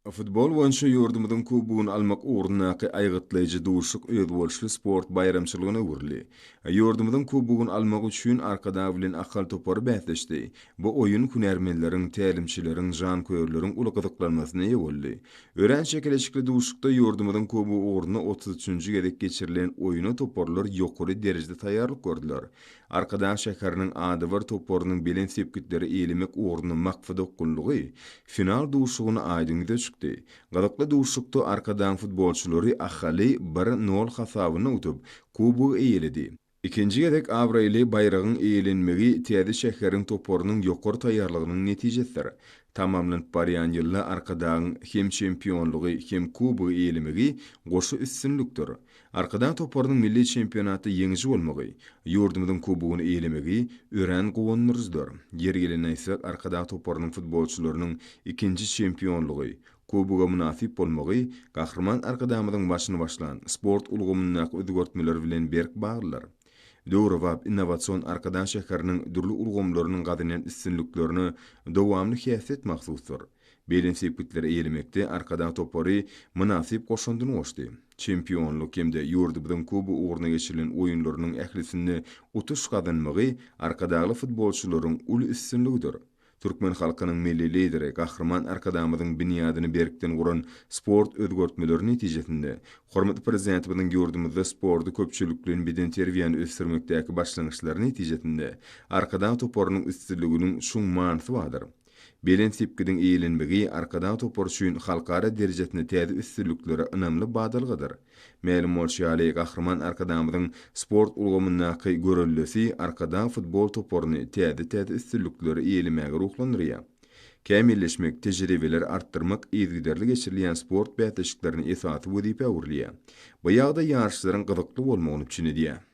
Futbol boýunça ýurdumyzyň kubogyny almak ugrundaky aýgytlaýjy duşuşyk özboluşly sport baýramçylygyna öwrüldi. Ýurdumyzyň kubogyny almak üçin Arkadag bilen Ahal topary bäsleşdi. Bu oýun hünärmenleriň, tälimçileriň, janköýerleriň uly gyzyklanmasyna eýe boldy. Örän çekeleşikli duşuşykda ýurdumyzyň kubogy ugrunda 33-nji gezek geçirilen oýna toparlar ýokary derejede taýýarlyk gördüler. Arkadag şäheriniň adybir toparynyň belent sepgitleri eýelemek ugrunda maksadaokgunlygy final duşuşygynda aýdyň ýüze çykdy. Gyzykly duşuşykda Arkadagyň futbolçylary Ahaly bir, nol hasabynda utup, kubogy eýeledi. Ikinji gezek abraýly baýragyň eýelenmegi täze şäheriň toparynyň ýokary taýýarlygynyň netijesidir. Tamamlanyp barýan ýylda Arkadagyň hem çempionlygy, hem kubogy eýelemegi goşa üstünlikdir. Arkadag toparynyň milli çempionatda ýeňiji bolmagy, ýurdumyzyň kubogyny eýelemegi örän guwandyryjydyr. Ýeri gelende aýtsak, Arkadag toparynyň futbolçylarynyň ikinji çempionlygy, kuboga mynasyp bolmagy Gahryman Arkadagymyzyň başyny başlan sport ulgamyndaky özgertmeler bilen berk baglydyr. Döwrebap innowasion Arkadag şäheriniň dürli ulgamlarynyň gazanýan üstünliklerine dowamly häsiýet mahsusdyr. Belent sepgitleri eýelemekde Arkadag topary mynasyp goşandyny goşdy. Çempionlyk hem-de ýurdumyzyň kubogy ugruna geçirilen oýunlarynyň ählisinde utuş gazanmagy arkadagly futbolçylaryň uly üstünligidir. Türkmen halkynyň Milli Lideri Gahryman Arkadagymyzyň binýadyny berkden guran sport özgertmeleri netijesinde, hormatly Prezidentimiziň ýurdumyzda sporty köpçülikleýin bedenterbiýäni ösdürmekdäki başlangyçlary netijesinde Arkadag toparynyň üstünliginiň çuň manysy bardyr. Belent sepgidiň eýelenmegi Arkadag topary üçin halkara derejesinde täze üstünliklere ynamly badalgadyr. Mälim bolşy ýaly, Gahryman Arkadagymyzyň sport ulgamyndaky göreldesi Arkadag futbol toparyny täze-täze üstünlikleri eýelemäge ruhlandyrýar. Kämilleşmek, tejribeleri artdyrmak yzygiderli geçirilýän sport bäsleşiklerinde esasy wezipä öwrülýär. Bu ýagdaý ýaryşlaryň gyzykly bolmagyny üpjün edýär.